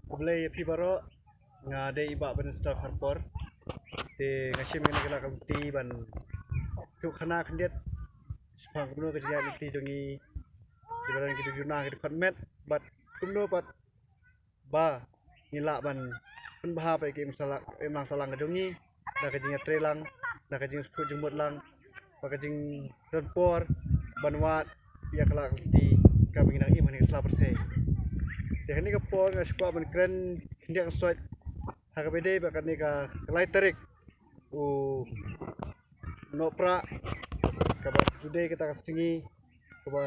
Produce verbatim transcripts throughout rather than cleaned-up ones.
Khublei ïa phi baroh. Nga dei i Bah Bannister Kharpor. Te nga shim ïa kane ka lad ka lynti ban ïathuh khana khyndiat shaphang kumno ka jingïaid lynti jong ngi kiba don ki jingduna ki dkhot met bad kumno pat ba ngi lah ban pynbha pat ïa ka imlang sahlang, imlang sahlang ka jong ngi da ka jingïatreilang, da ka jingsngewthuh jingmut lang, bad ka jingdon por ban wad ïa ka lad ka lynti kaba ngi nang im ha kane ka sla pyrthei. Te ha kane ka por nga sngewkwah ban kren khyndiat kynsoit ha kaba ïadei bad kane ka lai tarik u Nohprah, kaba ju dei kata ka sngi kaba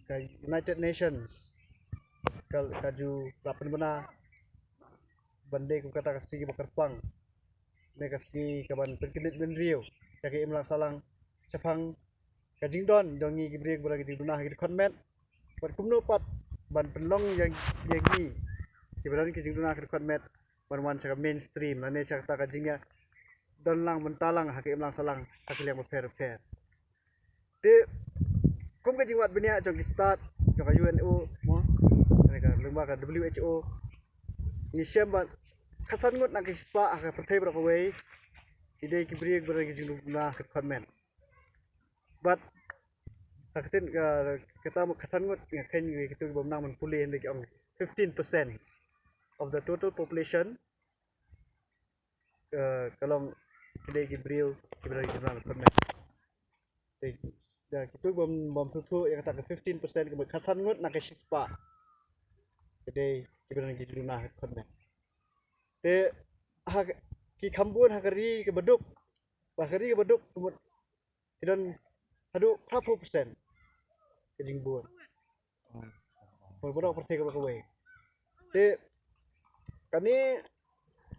ka United Nations ka, ka ju la pynbna ban dei kum kata ka sngi kaba kyrpang, ne ka sngi kaban pynkyndit bynriew ïa ka imlang sahlang shaphang ka jingdon jong ngi ki briew kiba don ki jingduna ki dkhot met, bad kumno pat ban pynlong ïa, ïa ngi kiba don ki jingduna ki dkhot met ban wan sha ka mainstream lane sha kata ka jingïadon lang bynta lang ha ka imlang sahlang ha ki liang bapher bapher. Te kum ka jingwad bniah jong ki stad jong ka U N O mo, jong ka lyngba ka W H O, ngi shem ba khatsan ngut na ki shispah ha ka pyrthei baroh kawei ki dei ki briew kiba don ki jingduna ki dkhot met. Bad ha ka ktien ka, kata mo khatsan ngut, nga kheiñ ïa kito kiba ym nang ban pule hynrei ki ong fifteen percent of the total population, eh, ka long ki dei ki briew kiba don ki jingduna ki dkhot met. Te da kito bym, bym sngewthuh ïa kata ka fifteen percent, kumba khatsan ngut na ka shispah ka dei kiba don ki jingduna ki dkhot met. Te ha ka, ki kham bun ha ka ri kaba duk, ba ha ka ri kaba duk kumba ki don haduh phra phew percent ka jingbun. Bad baroh pyrthei kaba kawei. Te kane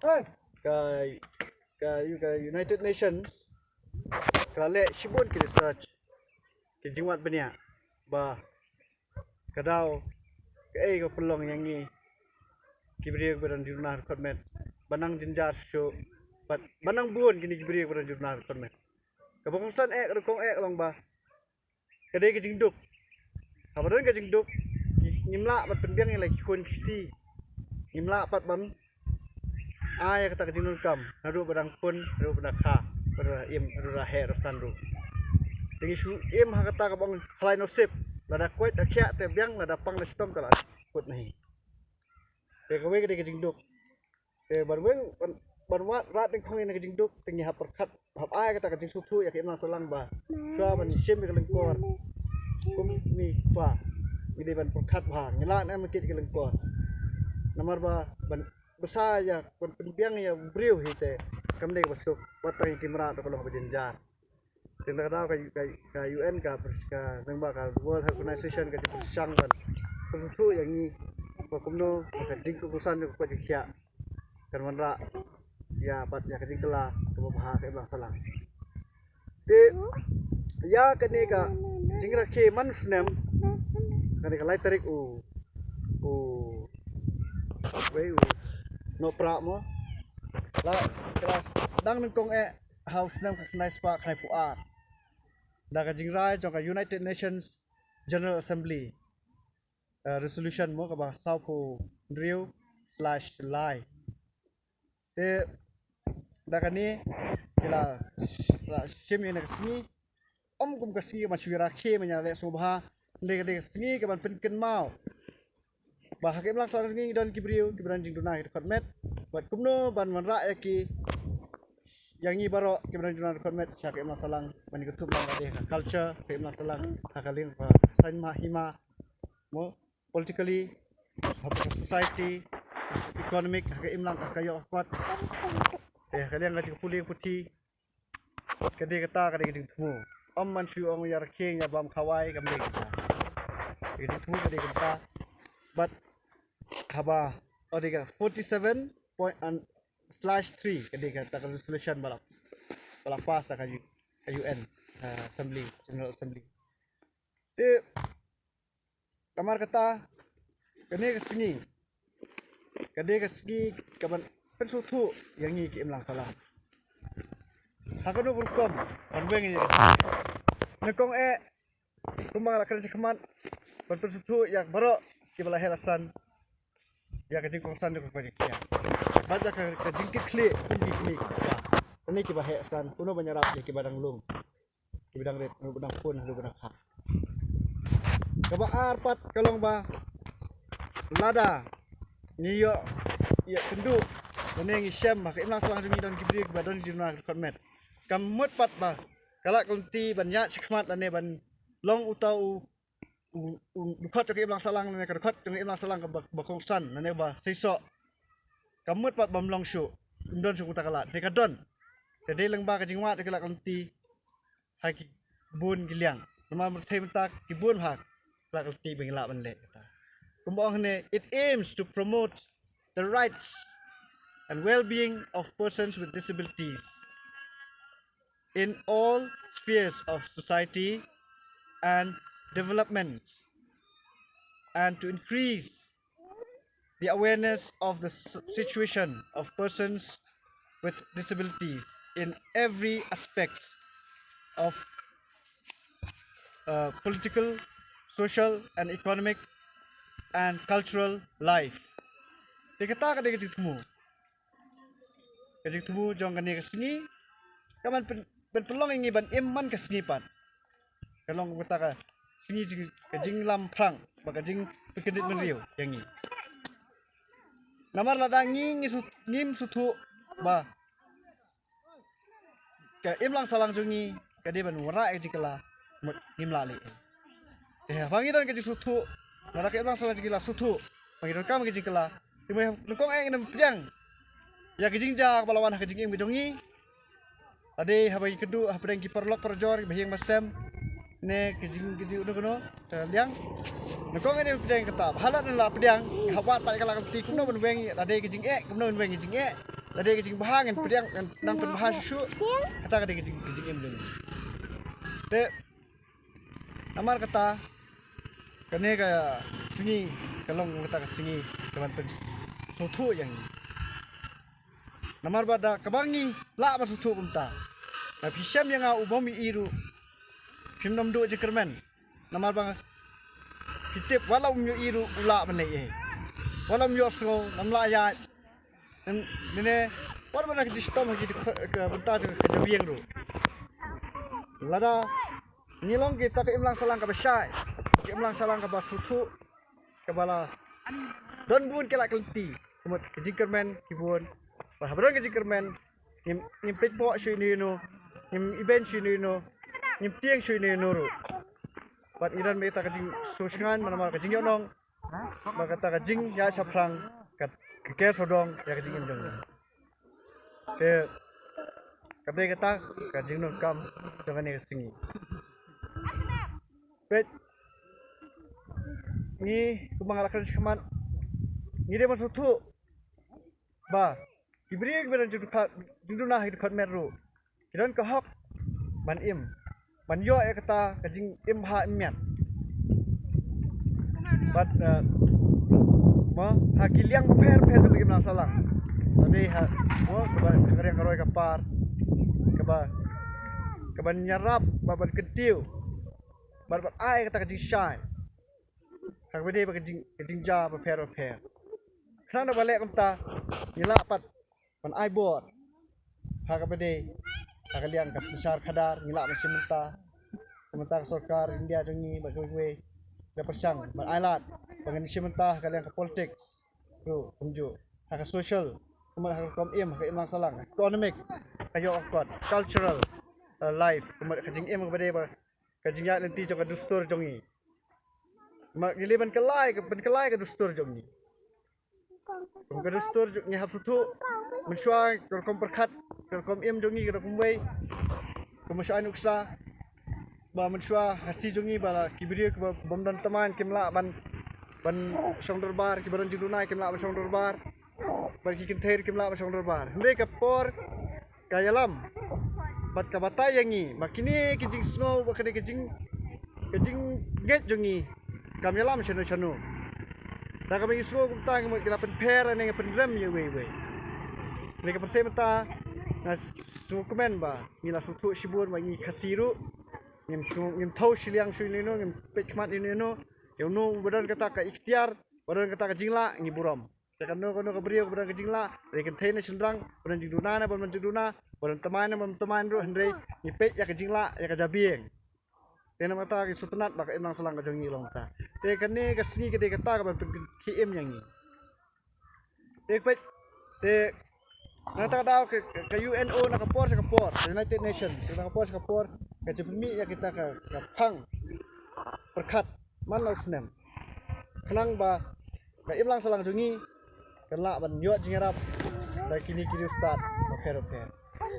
ka, ka, ka United Nations ka la leh shibun ki research, ki jingwad bniah ba ka daw kaei ka pynlong ïa ngi ki briew kiba don jingduna dkhot met ba nang jynjar shuh, bad ba nang bun kine ki briew kiba don jingduna dkhot met. Kaba kongsan eh, ka kong eh ka long ba ka dei ka jingduk. Haba don ka jingduk, ngi, ngim lah ban pynbiang ïa la ki khun ki kti. Ngim lah pat ban ai ïa kata ka jingdonkam naduh ba dang khun, naduh ba dang kha, ba dang im, naduh ba dang heh ruh san ruh. Te ngi shu im ha kata kaba ong halai nusip, lada koit da khiah te biang, lada pang da shitom te la kut na hi. Te kawei ka dei ka jingduk. Te ban weng, ban, ban wad rat nyngkong ïa ka jingduk te ngi hap pyrkhat, hap ai kata ka jingsngewthuh ïa ka imlang sahlang ba shuwa ban shim ïa ka lyngkor kum kmie kpa ngi dei ban pyrkhat bha ngi lah ne em kit ïa ka lyngkor. Namar ba ban bsa ïa, ban pynbiang ïa u briew hi te kam dei kaba suk, wat tang ïa ki mrad ruh ka long kaba jynjar. Te na ka daw ka, ka, ka U N ka, ka, ka World Health Organization ka ju pyrshang ban pyrshang ïa ngi ba kumno ba ka jingkongsan jong ka koit ka khiah kan wanrah ïa pat ïa ka jingkylla kaba bha ha ka imlang sahlang. Te ïa kane ka jingrakhe man u snem, kane ka lai tarik u, u, wei u Nohprah mo, la ka la dang nyngkong eh ha u snem ka khyndai spah khyndai phew ar da ka jingrai jong ka United Nations General Assembly, eh, resolution mo kaba saw phew hynriew slash lai. Te da kane ki la, la shim ïa kane ka sngi, ym kum ka sngi kaba shu ïa rakhe ban ïa leh sngewbha, hynrei ka dei ka sngi kaban pynkynmaw ba ha ka imlang sahlang ngi don ki briew kiba don jingduna ki dkhot met, bad kumno ban wanrah ïa ki, ïa ngi baroh kiba don jingduna dkhot met sha ka imlang sahlang, ban ïa kyntup lang ka dei ha ka culture ka imlang sahlang, ha ka liang ka saiñ ma hima mo, politically, ha ka society, economic, ha ka imlang ka ïoh ka kot. Te ha ka liang ka jingpule puthi ka dei kata ka dei ka jingthmu. Ym man shu ong ïa rakhe ïa bam khawai kam dei kata. Ka jingthmu ka dei kata. Bad haba o dei ka forty seven point slash three ka dei kata ka resolution ba la, ba la pass da ka U-, ka U N, uh, Assembly, General Assembly. Te namar kata kane ka sngi ka dei ka sngi kaban pynsngewthuh ïa ngi ki imlang sahlang. Ha kano ka rukom ban weng ïa ka, nyngkong eh kumba nga la kren shakhmat, ban pynsngewthuh ïa baroh kiba la heh la san ïa ka jingkongsan jong ka jingkit khlieh bad ïa ka jingkit khlieh kum ki khlieh. Kane kiba heh san, kumno ban ïarap ïa kiba dang lung, kiba dang rit, kiba dang pun, kiba dang kha. Kaba ar pat ka long ba lada ngi ïoh ïa kynduh lane ngi shem ba ka imlang sahlang jong ngi don ki briew kiba don ki duna ki dkhot met, kam mut pat ba ka la ka lynti ban ïaid shakhmat lane ban long uta u u, u dkhot jong ka imlang sahlang lane ka dkhot jong ka imlang sahlang kaba, ba kongsan lane ba seisoh. Kam mut pat bym long shuh, ym don shuh kumta ka lad. Hynrei ka don. Ka dei lyngba ka jingwad jong ka la ka lynti ha ki bun ki liang. Namar mynta mynta ki bun ha ka la ka lynti ba ngi lah ban leh kata. Kumba ong hangne, it aims to promote the rights and well-being of persons with disabilities in all spheres of society and development, and to increase the awareness of the s- situation of persons with disabilities in every aspect of uh, political, social, and economic and cultural life. Te kata ka dei ka jingthmu. Ka jingthmu jong kane ka sngi ka ban pyn-, ban pynlong ïa ngi ban im man ka sngi pat. Ka long kata ka sngi jing, ka jinglam phrang bad ka jingpynkyndit bynriew ïa ngi. Namar lada ngi, ngi shu, ngim sngewthuh ba ka imlang sahlang jong ngi ka dei ban wanrah ïa ka jingkylla, mut ngim lah leh. Te haba ngi don ka jingsngewthuh, lada ka imlang sahlang jong ngi la sngewthuh ba ngi donkam ka jingkylla, te mynnyngkong eh ngin ym pdiang ïa ka jingjia kaba la wan ha ka jingim ka jong ngi. Lada haba ngi kynduh hapdeng ki paralok parajor, ki bahaïing bahasem, ne ka jing, ka jing, kano kano ka liang. Nyngkong eh ngin ym pdiang kata, ba lada la pdiang, haba wad pat ïa ka la ka lynti kumno ban weng, lada ka jingeh kumno ban weng ka jingeh. Lada ka jingbha ngin pdiang, ngin nang pynbha shuh shuh. Kata ka dei ka jing, ka jingim jong ngi. Te namar kata, kane ka sngi ka long kata ka sngi ka ban pynsngewthuh ïa ngi. Namar ba da kaba ngi lah ban sngewthuh kumta, lada phi shem ïa nga u bym ïohi ruh, phim nym duh jingkyrmen. Namar ba phi tip, wat la um ïohi ruh u lah ban leh ei ei. Wat la um ïohsngew, ym lah ïaid. Em, ne ne, wat ban da ka jingshitom ha ki, ka bynta jong ka jabieng ruh. Lada ngi long kita ka imlang sahlang kaba shai, ka imlang sahlang kaba sngewthuh, kaba la don bun ki la ka lynti, ka mut ka jingkyrmen ki bun. Bad haba don ka jingkyrmen, ngim, ngim peit poh shuh ïano ïano, ngim iben shuh ïano ïano, ngim tieng shuh ïano ïano ruh. Bad ngi don bad kita ka jingsngewsynei, namar ka jingïohnong bad kata ka jingïaid shaphrang ka, ka ker sawdong ïa ka jingim jong ngi. Te ka dei kata ka jingdonkam jong kane ka sngi. Peit, ngi kumba nga la kren shakhmat, ngi dei ban sngewthuh ba ki briew kiba don jingduna, jingduna ha ki dkhot met ruh ki don ka hok ban im, ban ïoh ïa kata ka jingim bha im miat. Bad, eh, mo, ha ki liang bapher bapher jong ka imlang sahlang. Lada ha, mo, kaba, ka liang ka roi ka par, kaba, kaban ïarap bad ban kyntiew bad ban ai kata ka jingshai ha kaba dei bad ka jing, ka jingjia bapher bapher. Khnang ba leh kumta, ngi lah pat ban ai bor ha kaba dei, ha ka liang ka synshar khadar, ngi lah ban shim bynta, ka bynta ka sorkar India jong ngi bad kiwei kiwei, da pyrshang ban ai lad ba ngin shim bynta ha ka liang ka politics ruh kumjuh, ha ka social, kumba ha ka rukom im, ha ka imlang sahlang, economic, ka ïoh ka kot, cultural, eh, life, kumba ka jingim kaba dei ba ka jingïaid lynti jong ka dustur jong ngi. Ma ngi leh ban kylla, ban kylla ka dustur jong ngi. Kum ka dustur jong ngi hap sngewthuh, mynshuwa ka rukom pyrkhat, ka rukom im jong ngi ka dei kumwei. Kum mynshuwa nuksa ba mynshuwa Khasi jong ngi ba la ki briew kiba bym don thymmai kim lah ban, ban shong dorbar, kiba don jingduna kim lah ban shong dorbar. Bad ki kynthei kim lah ban shong dorbar. Hynrei ka por ka ïalam bad ka batai ïa ngi ba kine ki jingsngew, ba kine ki jing, ka jingngeit jong ngi kam ïalam shano shano. Da kaba ngi sngew kumta, ngi mut ngi la pynpher ne ngi pynrem ïa iwei iwei. Hynrei ka pyrthei mynta, nga sngewkmen ba ngi la sngewthuh shibun ba ngi Khasi ruh ngim sngew, ngim thew shiliang shuh ïano ïano, ngim peit khmat ïano ïano. Ïa uno uba don kata ka iktiar, uba don kata ka jinglah, ngi burom. Te kano kano ka briew kaba don ka jinglah, hynrei kynthei ne shynrang, ba don jingduna ne bym don jingduna, ba don thymmai ne bym don thymmai ruh, hynrei ngi peit ïa ka jinglah ïa ka jabieng. Te namar kata ngi sngewtynnat ba ka imlang sahlang ka jong ngi long kata. Te kane ka sngi ka dei kata kaba pynkhie im ïa ngi. Te peit, te na kata ka daw ka, ka, ka U N O na ka por sha ka por, ka United Nations na ka por sha ka por, ka jingpynmih ïa kita ka, ka phang pyrkhat man la u snem. Khnang ba ka imlang sahlang jong ngi kan lah ban ïoh jingïarap da kine ki riewstad bapher bapher.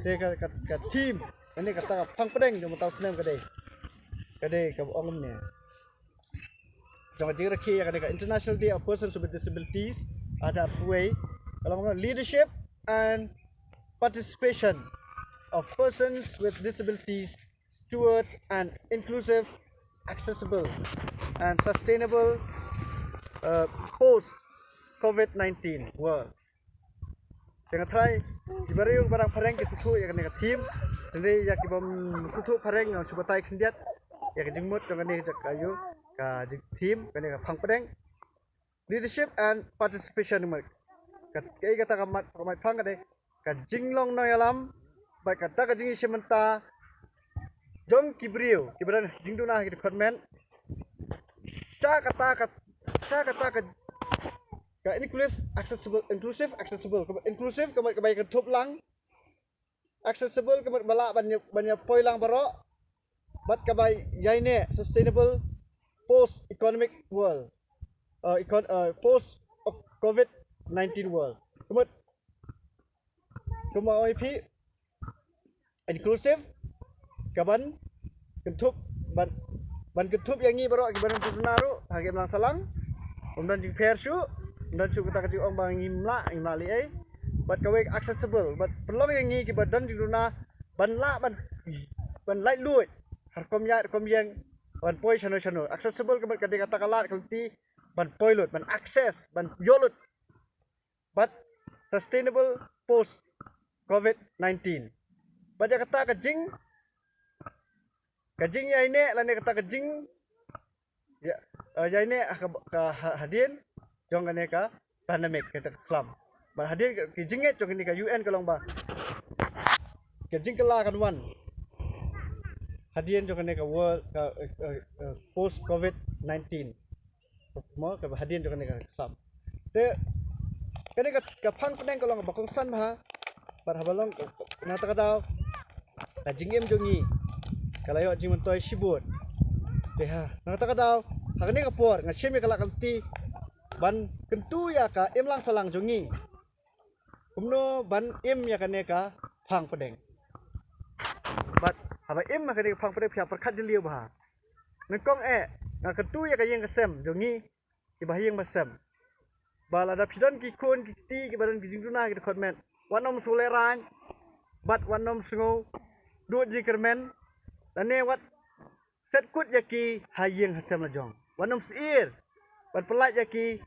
Te ka, ka, ka theme kane kata ka phang pdeng jong mynta u snem ka dei, ka dei kaba ong kumne. Jong ka jingrakhe ïa kane ka International Day of Persons with Disabilities, ar hajar arphew wei, ka long leadership and participation of persons with disabilities toward an inclusive, accessible and sustainable, uh, post COVID nineteen world. Te nga tharai kiba riewspah phareng ki sngewthuh ïa kane ka theme. Hynrei ïa ki bym sngewthuh phareng nga shu batai khyndiat ïa ka jingmut jong kane ka jaka ïa ka jing theme kane ka phang pdeng. Leadership and participation, ka, ka, kata ka mat, ka mat phang ka dei ka jinglong nongïalam bad kata ka jingïashim bynta jong ki briew kiba don jingduna ha ki dkhot met. Sha kata ka, sha kata ka, ka inclusive, accessible, inclusive, accessible, kaba inclusive, kaba, kaba ïakynthup lang, accessible, kaba, ba lah ban ïa, ban ïa poi lang baroh, bad kaba ïaineh, sustainable, post economic world, uh, econ-, uh, post COVID nineteen world. Kumta, kumba ong ïa phi, inclusive, kaban kynthup, ban, ban kynthup ïa ngi baroh kiba don jingduna ruh ha ka imlang sahlang. Ym don jingpher shuh, ym don shuh kata ka jingong ba ngim lah, ngim lah leh ei. Bad kawei accessible, bad pynlong ïa ngi kiba don jingduna ban lah ban, ban laitluid ha rukom ïaid rukom ïeng, ban poi shano shano. Accessible ka mut ka dei kata ka lad ka lynti ban poi lut, ban access, ban ïoh lut. Bad sustainable post COVID nineteen. Bad ïa kata ka jing, ka jingïaineh lane kata ka jing, ïa, eh, ïaineh ka, ka ha-, hadien jong kane ka pandemic, kata ka khlam. Bad hadien ka, ka jingngeit jong kane ka U N ka long ba ka jingkylla kan wan hadien jong kane ka world, ka, eh, eh, eh, post COVID nineteen. Mo, kaba hadien jong kane ka khlam. Te kane ka, ka phang pdeng ka long ba kongsan bha. Bad haba long na kata ka daw, ka jingim jong ngi ka la ïoh jingmyntoi shibun. Te ha, na kata ka daw, ha kane ka por nga shim ïa ka lad ka lynti ban kyntu ïa ka imlang sahlang jong ngi. Kumno ban im ïa kane ka phang pdeng. Bad haba im ïa kane ka phang pdeng phi ïa pyrkhat jylliew bha. Nyngkong eh, nga kyntu ïa ka ïing ka sem jong ngi, kiba ha ïing ba sem. Ba lada phi don ki khun ki kti kiba don ki jingduna ki dkhot met, wat nym sngew lehraiñ, bad wat nym sngew duh jingkyrmen, lane wat set kut ïa ki ha ïing ha sem la jong. Wat nym syier ban pyllait ïa ki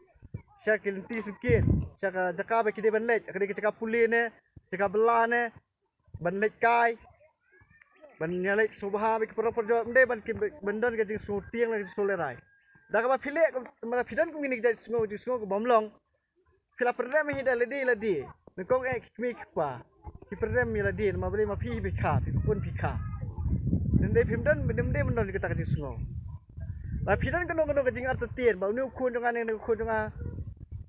sha ki lynti syngkien, sha ka jaka ba ki dei ban leit, ka dei ka jaka pule ne jaka bylla ne, ban leit kai, ban ïaleit sngewbha bad ki para parajor, ym dei ban ki, ban don ka jingsngewtieng ne ka jingsngewlehraiñ. Da kaba phi leh, lada phi don kum kine ki jait sngew, jingsngew kaba ym long, phi la pynrem hi da lade lade. Nyngkong eh ki kmie ki kpa ki pynrem ïa lade, namar balei? Ma phi hi phi kha, phi khun phi kha. Ym dei phim don, ym dei ban don kata ka jingsngew. Lada phi don kano kano ka jingartatien ba une u khun jong nga ne une u khun jong nga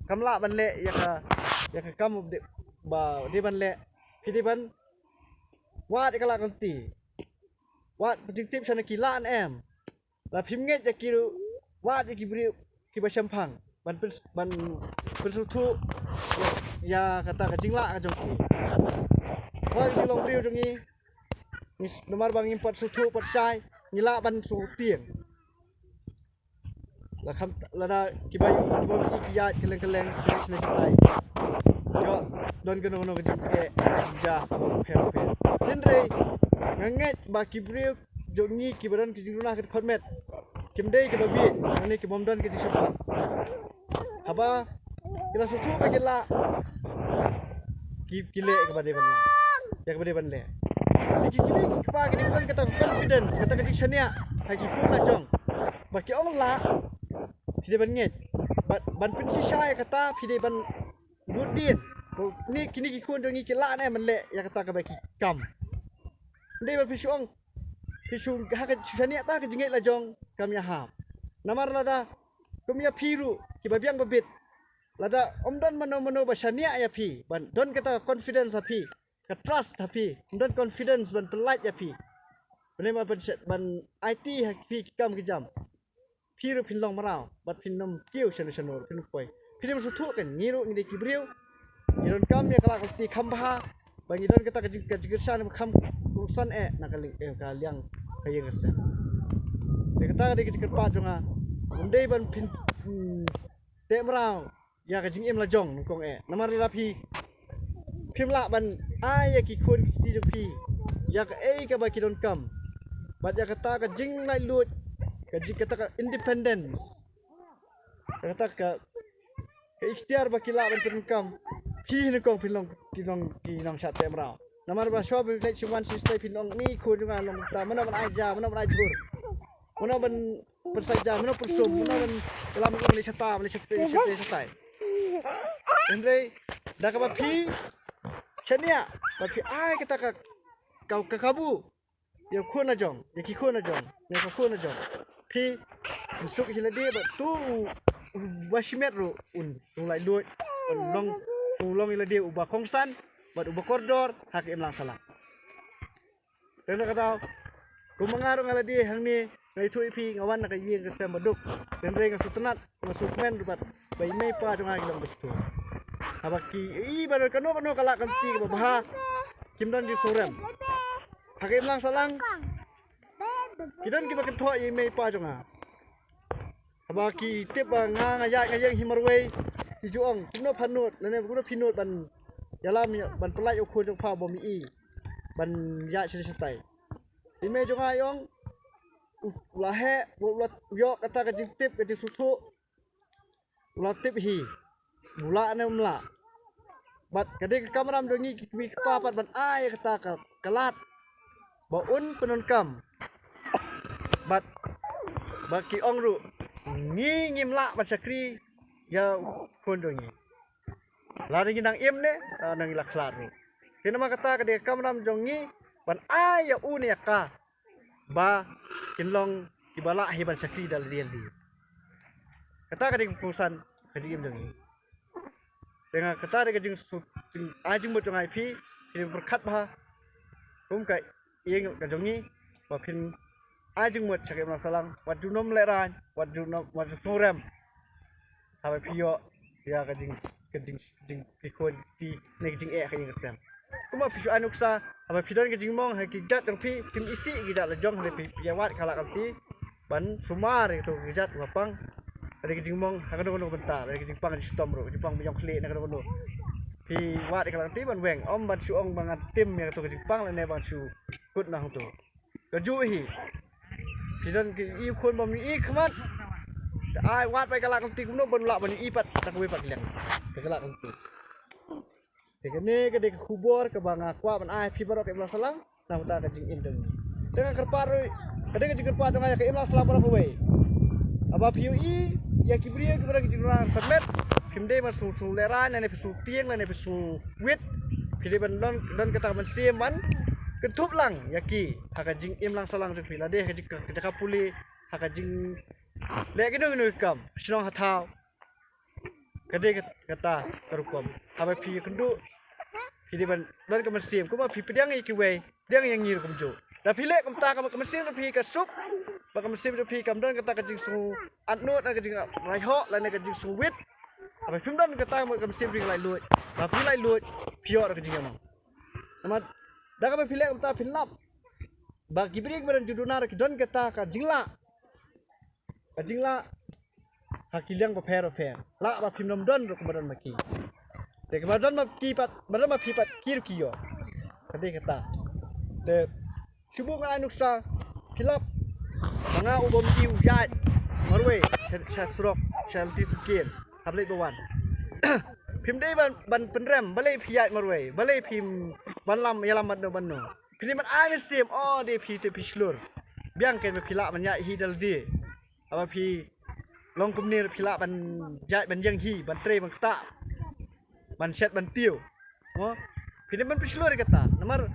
kam lah ban leh ïa ka, ïa ka kam ba dei ban leh, phi dei ban wad ïa ka lad ka lynti. Wat pynjingtip shano ki lah ne em. Lada phim ngeit ïa ki ruh, wad ïa ki briew kiba shemphang ban pyn, ban pynsngewthuh ïa kata ka jinglah ka jong ki. Wat ïa ki long briew jong ngi, ngi s-, namar ba ngim pat sngewthuh pat shai, ngi lah ban sngewtieng. La kham, lada kiba, kiba ïohi ki ïaid kylleng kylleng, ki ïaid shane shatai, ïoh don kano kano ka jingeh jingjia pher pher. Hynrei nga ngeit ba ki briew jong ngi kiba don ki jingduna ki dkhot met, kim dei kiba bieit, lane ki bym don ki jingshemphang. Haba ki la sngewthuh ba ki lah, ki, ki leh kaba dei ban lah, ïa kaba dei ban leh. Ki, ki kmie ki kpa ki dei ban don kata ka confidence, kata ka jingshaniah ha ki khun la jong, ba ki ong lah, phi dei ban ngeit. Ban, ban pynshisha ïa kata phi dei ban, Bud dien. Ko ni kini ki khun jong ngi ki lah ne ban leh ïa kata kaba ki kam. Ndei ba phi shu ong, phi shu ha ka shu shaniah ta ka jingngeit la jong kam ïa hap. Namar lada kum ïa phi ruh kiba biang ba bit, lada ym don mano mano ba shaniah ïa phi, ban don kata ka confidence ha phi, ka trust ha phi, ym don confidence ban pyllait ïa phi, ban ban ban aiti ha phi ki kam ki jam. Phi ruh phin long mraw bad phin nym kiew shano shano ruh phin poi. Phin nym sngewthuh kan ngi ruh ngi dei ki briew. Ngi donkam ïa ka lad ka lynti kham bha ba ngi don kata ka jing ka jingkyrshan ba kham kongsan eh na ka liang eh ka liang ka ïing ka sem. Te kata ka dei ka jingkyrpad jong nga. Ym dei ban phin, hmm, teh mraw ïa ka jingim la jong nyngkong eh. Namar lada phi phim lah ban ai ïa ki khun ki kti jong phi ïa kaei kaba ki donkam bad ïa kata ka jinglaitluid, ka jing kata ka independence, ïa kata ka ka ikhtiar ba ki lah ban pyndonkam. Phi nyngkong phin long ki long ki long shah teh mraw. Namar ba shuwa ba phi leit sha wan sha shatei phin ong ni khun jong nga long ta mano ban ai ja, mano ban ai jhur, mano ban pynsaja, mano pyrsum, mano ban ïalam, mano ban leit shata, mano leit shata, leit shata, leit shata. Hynrei da kaba phi shaniah ba phi ai kata ka ka ka kabu ïa khun la jong, ïa ki khun la jong, ïa ka khun la jong. Phi suk hi lade bad tu u, u ba shimet ruh un sngewlaitluid, un long, un long hi lade uba kongsan bad uba kordor ha ka imlang sahlang. Te na ka daw kumba nga ruh nga lade hangne nga ïathuh ïa phi, nga wan na ka ïing ka sem ba duk. Te hynrei nga sngewtynnat, nga sngewkmen ruh bad ba i mei i pa jong nga ki long ba stur. Haba ki i ba don kano kano ka lad ka lynti kaba bha, kim don jingsngewrem. Ha ka imlang sahlang ki don kiba kynthoh ïa i mei i pa jong nga. Haba ki tip ba nga nga ïaid nga ïeng hi marwei, ki ju ong kumno phan nud lane kumno phi nud ban ïalam, ban pyllait ïa u khun jong pha uba mih ban ïaid sha shatei. I mei jong nga i ong u la heh, u la ïoh kata ka jingtip ka jingsngewthuh. U la tip hi u lah ne um lah. Bad ka dei ka kamram jong ngi ki kmie ki kpa pat ban ai kata ka, ka lad ba un pyndonkam. Bad ba ki ong ruh ngi ngim lah ban shakri ïa u khun jong ngi. Lada ngi nang im ne lada ngi la khlad ruh. Te namar kata ka dei ka kamram jong ngi ban ai ïa u ne ïa ka ba kin long kiba lah hi ban shakri da lade lade. Kata ka dei ka kongsan ka jingim jong ngi. Te nga kata dei ka jing, jing ai jingmut jong nga ïa phi, phi dei ban pyrkhat bha kum ka ïing ka jong ngi ba phin ai jingmut sha ka imlang sahlang, wat ju nym lehraiñ, wat ju nym, wat ju sngewrem. Haba phi ïoh ïa ka jing, ka jing, jing, phi khun phi ne ka jingeh ka ïing ka sem. Kumba phi shu ai nuksa, haba phi don ka jingmong ha ki jait jong phi, phim isih ki jait la jong, hynrei phi ïa wad ka lad ka lynti ban sumar ïa kato ka jait ba pang. Ka dei ka jingmong ha kano kano ka bynta, ka dei ka jingpang ka jingshitom ruh, ka jingpang ba ïong khlieh na kano kano. Phi wad ïa ka lad ka lynti ban weng, ym ban shu ong ba ngan tim ïa kato ka jingpang lane ban shu kut na hangto. Kajuh hi. Phi don ki i khun bym i khmat. Te ai wad pat ka lad ka lynti kumno ban lah ban i pat da kawei pat ka liang. Ka lad ka lynti. Te kane ka dei ka khubor kaba nga kwah ban ai phi baroh ka imlang sahlang na bynta ka jingim jong ngi. Te nga kyrpad ruh, ka dei ka jingkyrpad jong nga ïa ka imlang sahlang baroh kawei. Haba phi ïohi ïa ki briew kiba don ka jingduna ka tyrmet, phim dei ban shu shu lehraiñ lane phi shu tieng lane phi shu wit. Phi dei ban don, don kata ka mynsiem ban kynthup lang ïa ki ha ka jingim lang sahlang jong phi, lade ha ka jing, ka jaka pule, ha ka jingleh kino kino ki kam shnong ha thaw. Ka dei kat-, kata ka rukom. Haba phi ïakynduh phi dei ban don ka mynsiem kumba phi pdiang ïa kiwei, pdiang ïa ngi ruh kumjuh. Da phi leh kumta ka, ka mynsiem jong phi ka suk, ba ka mynsiem jong phi kam don kata ka jingsngew atnud, ka jinglait hok lane ka jingsngewwit. Haba phim don kata ka mynsiem jong phi ka laitluid, ba phi laitluid phi ïoh da ka jingïaman. Namar da kaba phi leh kumta phin lap ba ki briew kiba don jingduna ruh ki don kata ka jinglah, ka jinglah ha ki liang bapher bapher. Lah ba phim nym don ruh kumba don ma ki. Te kaba don ma ki pat, ba don ma phi pat ki ruh ki ïoh. Ka dei kata. Te shu buh nga ai nuksa, phi lap ba nga u bym ïoh ïaid marwei sha, sha surok, sha lynti Sipkien, hap leit ba wan. Phim dei ban, ban pynrem balei phi ïaid marwei, balei phim ban lam ïalam ban no ban no. Phi dei ban ai mynsiem, o dei phi te phi shlur. Biang kein ba phi lah ban ïaid hi da lade. Haba phi long kumne phi lah ban ïaid ban ïeng hi, ban trei ban ktah. ban shet ban tiew. Mo, phi dei ban pynshlur ïa kata. Namar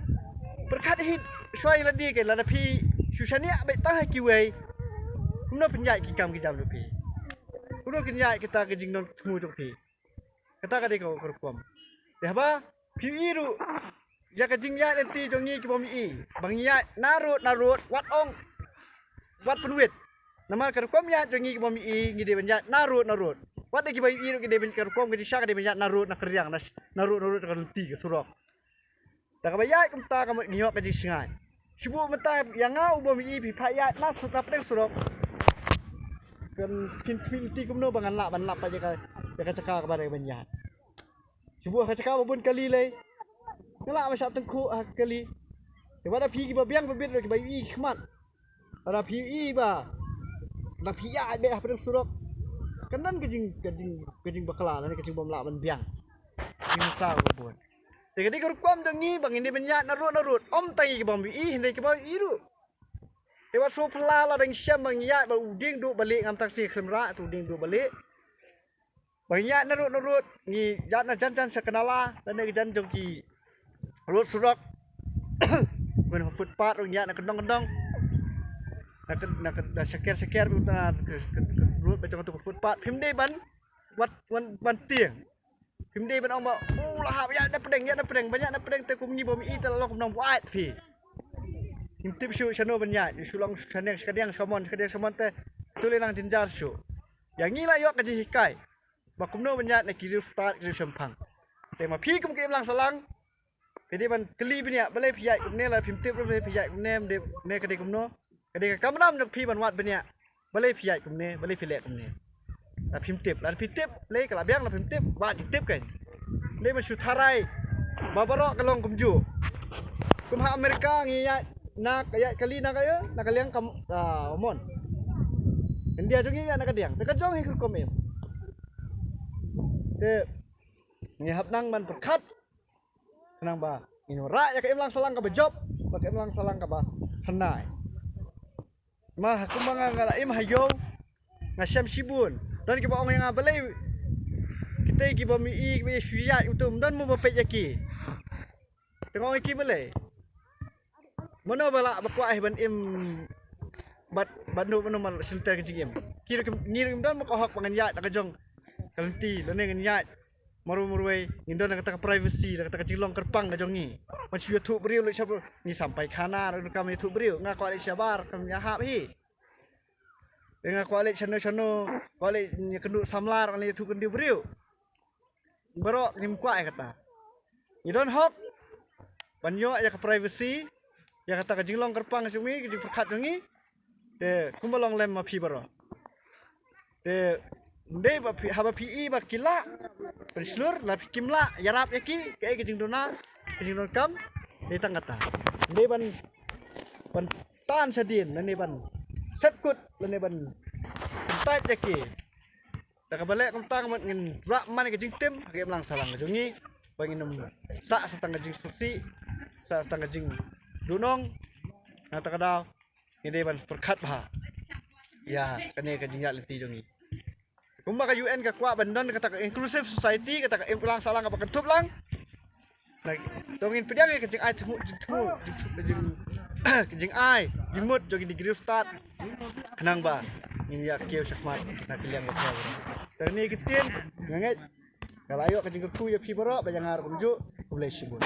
pyrkhat hi shuwa ïa lade, ke lada phi shu shaniah beit tang ha kiwei, kumno phin ïaid ki kam ki jam jong phi? Kumno kin ïaid kita ki jingdon thmu jong phi? Kata ka dei ka rukom. Te haba phi ïohi ruh ïa ka jingïaid lynti jong ngi ki bym ïohi, ba ngi ïaid na rud na rud, wat ong wat pynwit. Namar ka rukom ïaid jong ngi ki bym ïohi, ngi dei ban ïaid na rud na rud. Wat da kiba ïohi ruh ki dei ban, ka rukom ka jingshisha ka dei ban ïaid na rud na kyrïang, na, na rud na rud ka lynti ka surok. Da kaba ïaid kumta ka mut ngi ïoh ka jingshngaiñ. Shu buh mynta ïa nga u bym ïohi, phi phah ïaid na surok, na pdeng surok, kan phin khmih lynti kumno ba ngan lah ban lap pat ïa ka, ïa ka jaka kaba dei ban ïaid. Shu buh ha ka jaka ba bun kali lei, nga lah ban shah tyngkhuh ha ka kali. Te wat da phi kiba biang ba bit ruh, kiba ïohi ki khmat, lada phi ïohi ba, lada phi ïaid beit ha pdeng surok, kan don ka jing, ka jing, ka jingbakla lane ka jingbymlah ban biang. Ki masa ba bun. Te ka dei ka rukom jong ngi ba ngin dei ban ïaid na rud na rud. Ym tang ïa ki bym ïohi, hynrei ki bym ïohi ruh. Te wat sngewphylla lada ngi shem ba ngi ïaid bad u dieng duh ba lieh, ngam tang shu khlem rah, u dieng duh ba lieh. Ba ngi ïaid na rud na rud, ngi ïaid na jan jan sha ka nala, lane ka jan jong ki rud surok. Ngi ha footpath ruh ngi ïaid na kyndong kyndong. Na ka, na ka, na shaker shaker, na ka, ka, ka rud ba jong ka footpath. Phim dei ban, wat, wan, ban tieng. Phim dei ban ong ba, u la hap ïaid na pdeng, ïaid na pdeng, ban ïaid na pdeng te kum ngi bym ïohi te la long kumno buaid phi. Ngim tip shuh shano ban ïaid, shu long shane shakadiang shamon, shakadiang shamon te, tu le nang jynjar shuh. Ïa ngi la ïoh ka jinghikai ba kumno ban ïaid na ki riewstad, ki riewshemphang. Te ma phi kum ka imlang sahlang, phi dei ban kylli bniah, balei phi ïaid kumne, lada phim tip ruh balei phi ïaid kumne, ne ka dei kumno. Ka dei ka kamram jong phi ban wad bniah. Balei phi ïaid kumne, balei phi leh kumne. Lada phim tip, lada phi tip, lei ka la biang, lada phim tip, wad jingtip kein. Lei ban shu tharai ba baroh ka long kumjuh. Kum ha America ngi ïaid na ka, ïaid kali na ka, ïa, na ka liang ka, ah, hormone. India jong ngi ïaid na ka diang. Te ka jong hi ka rukom im. Te ngi hap nang ban pyrkhat. Khnang ba ngin wanrah ïa ka imlang sahlang kaba jop, bad ka imlang sahlang kaba thynnai. Ma ha kumba nga, nga la im ha ïew, nga shem shibun. Don kiba ong ïa nga balei kita kiba ïohi, kiba ïa shu ïaid, ym don mo ba peit ïa ki. Te nga ong ïa ki balei? Mano ba lah ba kwah hi ban im bad, bad no, mano ba lah shynter ka jingim? Ki ruh kim, ngi ruh kim don mo ka hok ba ngan ïaid da ka jong ka lynti, lane ngan ïaid marwei marwei, ngin don da kata ka privacy, da kata ka jinglong kyrpang ka jong ngi. Ban shu ïathuh briew leit sha briew, ngi sam paikhana ruh kam ïathuh briew, nga kwah leit shabar kam ïahap hi. Nga kwah leit shano shano, kwah leit ïakynduh samla ruh kam ïathuh kyndit briew. Baroh ngim kwah ïa kata. Ngi don hok ban ïoh ïa ka privacy, ïa kata ka jinglong kyrpang jong ngi, ka jingpyrkhat jong ngi. Te kumba long lem ma phi baroh. Te ym dei ba phi, haba phi i ba ki lah pynshlur, lada phi kim lah ïarap ïa ki, kaei ka jingduna, ka jingdonkam, dei tang kata. Ym dei ban, ban tan shadien, lane ban set kut, lane ban kyntait ïa ki. Da kaba leh kumta ka mut ngin rah man ïa ka jingtim ha ka imlang sahlang ka jong ngi, ba ngin ym sah sa tang ka jingsngewsih, sah sa tang ka jingduhnong. Na kata ka daw ngi dei ban pyrkhat bha ïa kane ka jingïaid lynti jong ngi. Kumba ka U N ka kwah ban don kata ka inclusive society, kata ka imlang sahlang kaba kynthup lang. Na, to ngin pdiang ïa ka jingai thmu, jingthmu, jingthmu, jing, ka jingai jingmut jong ki riewstad, khnang ba ngin ïa kiew shakhmat na ka liang ka thaw. Te kane ki ktien nga ngeit ka la ïoh ka jingkyrkhu ïa phi baroh, bad ïa nga ruh kumjuh. Khublei shibun.